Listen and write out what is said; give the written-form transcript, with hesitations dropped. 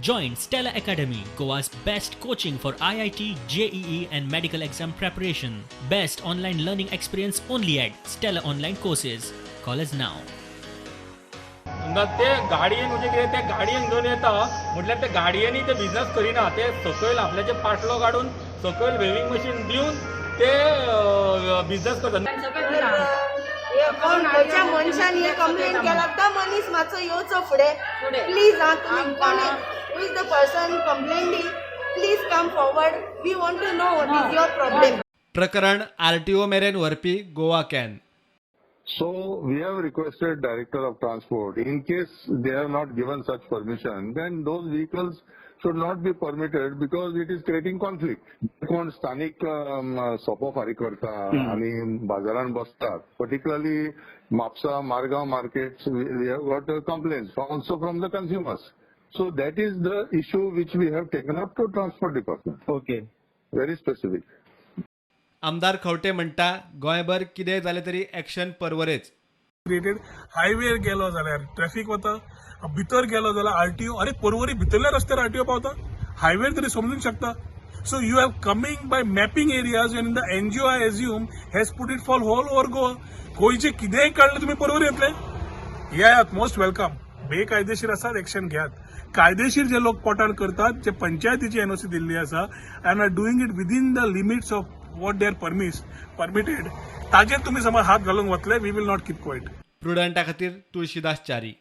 Join Stella Academy, Goa's best coaching for IIT, JEE, and medical exam preparation. Best online learning experience only at Stella Online Courses. Call us now. समजा ते गाडयेन म्हणजे कितें, ते गाडयेन घेवन येता म्हटल्यार ते गाडयेनी ते बिझनस करिना. ते सकयल आपल्याचे पाटलो काडून सकयल वेविंग मशीन दिवन ते बिझनस करतात. हे कोण खंयच्या मनशान हे कंप्लेन केला तो मनीस मातसो येवचो फुडें प्लीज. हा, तुमी कोण, who is the person complaining, please come forward. We want to know what is your problem. प्रकरण आरटीओ मेरेन व्हरपी Goa can. So we have requested Director of Transport, in case they have not given such permission, then those vehicles should not be permitted because it is creating conflict. कोण स्थानिक सोपो फारीक करता आणि बाजारान बसतात, particularly Mapusa, Margao markets, we have got complaints also from the consumers. So that is the issue which we have taken up to Transport Department. Very specific. आमदार खवटे म्हणटा, गोंयभर कितेंय जालें तरी एक्शन परवरेच. क्रिएटेड हायवेर गेलो जाल्यार ट्रॅफिक वता, भितर गेलो जाल्यार आरटीओ. अरे, परवरी भितरल्या रस्त्यार आरटीओ पावता, हायवेर तरी समजूंक शकता. So you have coming by mapping areas and the NGO, I assume, has put it for whole over Goa. गोंयचे कितेंय काडलें तुमी, परवरी येतले. येयात, मोस्ट welcome. बेकायदेशीर आसात, एक्शन घेयात. कायदेशीर जे लोक पोटार करतात, जे पंचायतीची एनओसी दिल्ली आसा and are doing it within the limits of what they are permitted, ताजेर तुमी समज हात घालूंक वतले, we will not keep quiet. प्रुडंटा खातीर तुळशीदास च्यारी.